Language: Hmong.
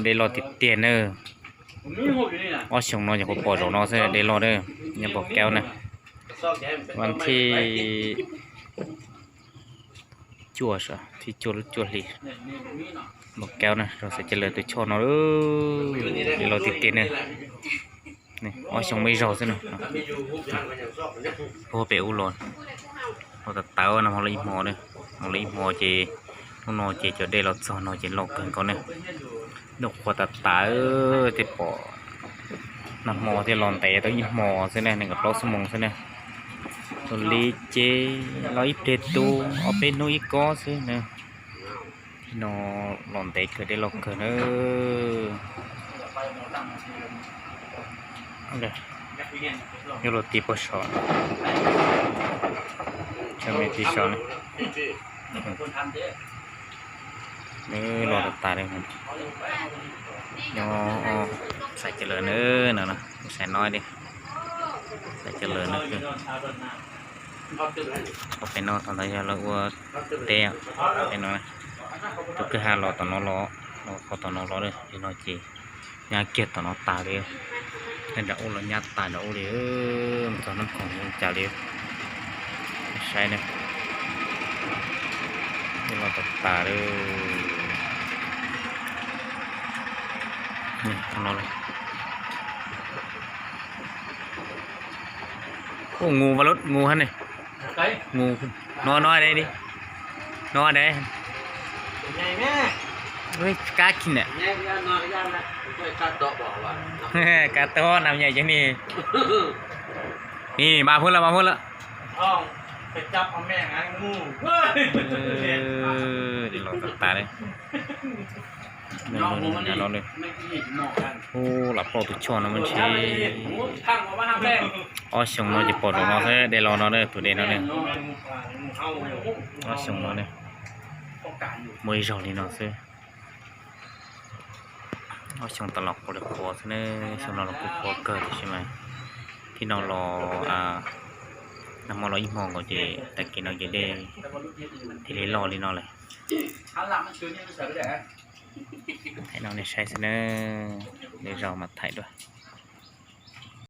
Dej loj tiag tiag na. Ob xyoo no ces kuv pom zaum no xwb dej loj na. Nyob Npaus Kaub na, vas thib cuaj, thib cuaj lub cuaj hli. Npaus Kaub na, rau Xaiv Caj Lawv tus choj no, dej loj tiag tiag na. Ob xyoo muaj ib zaug xwb na. Puag pem ub los, los tas tawv no, hmo los ib hmo, hmo los ib hmo ces hnub no ces cov dej los txog no ces loj kawg nkaus ne. Dej qhuav tas tawv, tej pom nag hmo thiaj los ntev tau ib hmo xwb ne, nees nkaum plaub xuab moos xwb ne. Tus li ces los ib pliag tu, ob peb hnub ib kob xwb na. Thib no los ntev kawg, dej loj kawg na. Yuav luag tiv pag saum, tsam me tiv saum ne. Nws los tas tas li. Nyob Xaiv Caj Lawv na, no Xaiv no li, Xaiv Caj Lawv na. Qhov pem no thaum ntawd yog lawv ua teb, pem no. Tus kwj ha los tom no los, los qhov tom no los li no ces nyab kiag tom no tas li. Tej nram ub los nyab tas nram ub li, mus txog Naj Khoom li cas li. Saib ne, los tas tas li. Ua nus vas lub nus hab ne. Nus, no no de, no de. Kab kis na. Kab tob nam nyam ces ni. Ni mas hwj lawm, mas hwj lawm. Los tas tas li. Ub, lam plaub tus choj no me ntsis. Ob xyoo no ces pom zaum no xwb, dej los no, tus dej no ne. Ob xyoo no ne, muaj ib zaug li no xwb. Ob xyoo tas los qhuav li qhuav xwb ne, xyoo no los kuj qhuav kawg tiam sis mas thib no los, nag hmo los ib hmo nkaus ces tag kis no ces dej thiaj li loj li no lawm. Thaij no nej saib xwb na, dej zaus mas thaij dua.